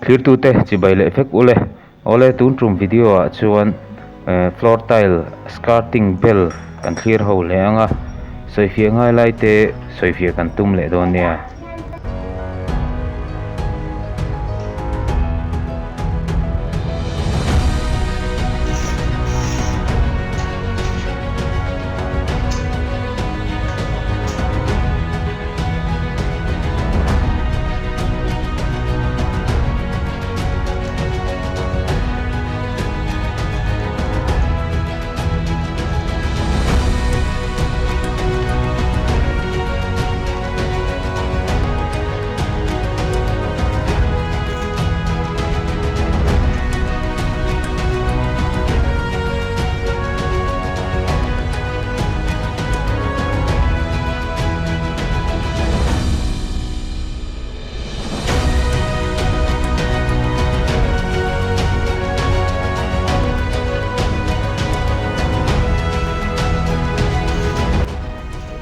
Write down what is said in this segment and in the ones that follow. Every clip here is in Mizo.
Thlirtute chibai leh vek ule. Awle tun tum video ah chuan floor tile skirting bel kan thlir ho leh ang a, sawifiah ngai lai te sawifiah kan tum leh dawn nia.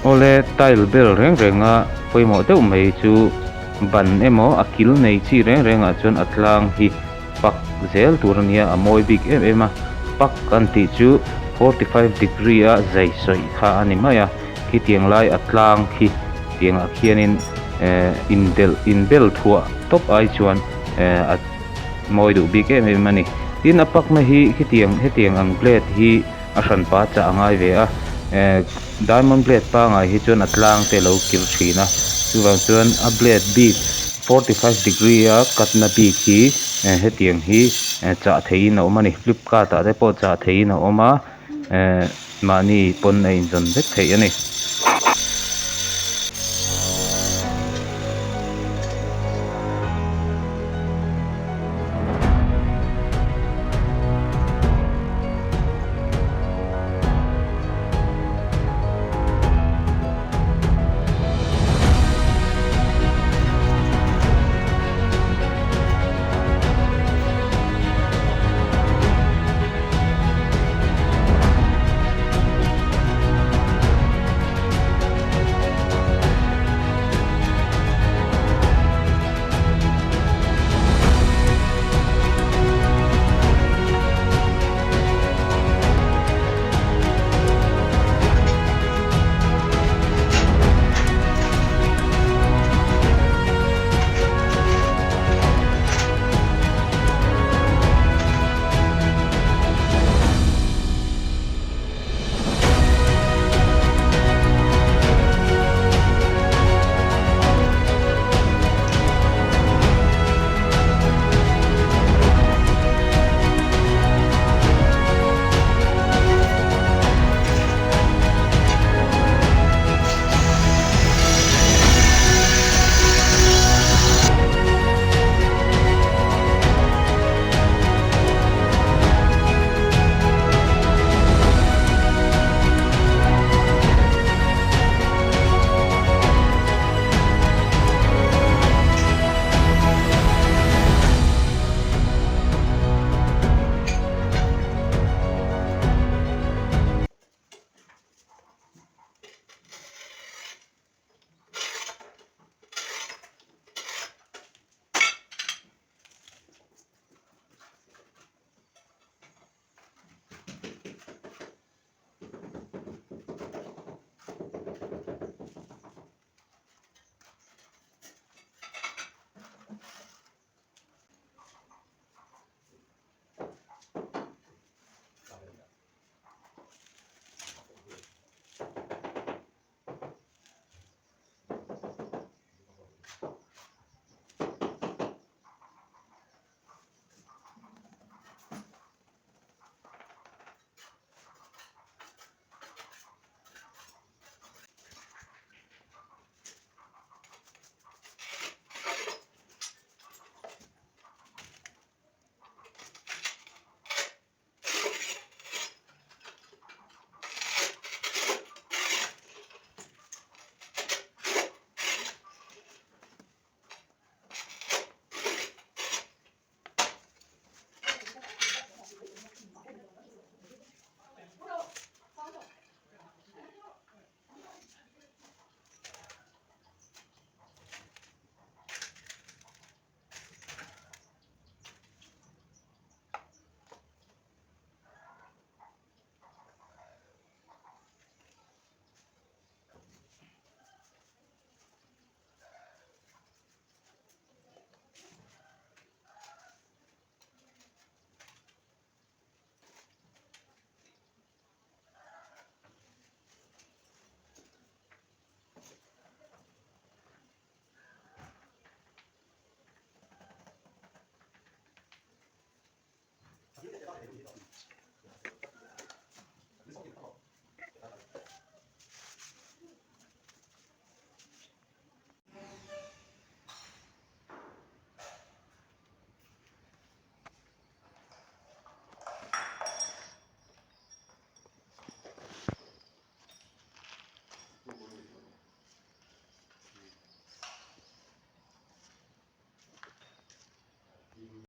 Awle tile bel reng reng a pawimawh deuh mai chu ban emaw a kil nei chi reng reng ah chuan a tlang hi pak zel tur a nia a mawi bik em em a pak an tih chu 45 degree a zai sawi kha a ni mai a khitiang lai a tlang khi tiangah khianin eh inbelh inbel thuah tawp ai chuan eh a mawi duh bik em em a ni tin a pakna hi khitiang hetiang ang blade hi a hran pa chah a ngai ve a eh diamond blade pangai hi chuan a tlang te a lo kir thin a chuvang chuan a blade bik 45 degree a cut na bik hi eh hetiang hi eh chah theihin a awm a ni flipkart ah te pawh chah theihin a awm a eh mahni pawn a inzawn vek theih a ni.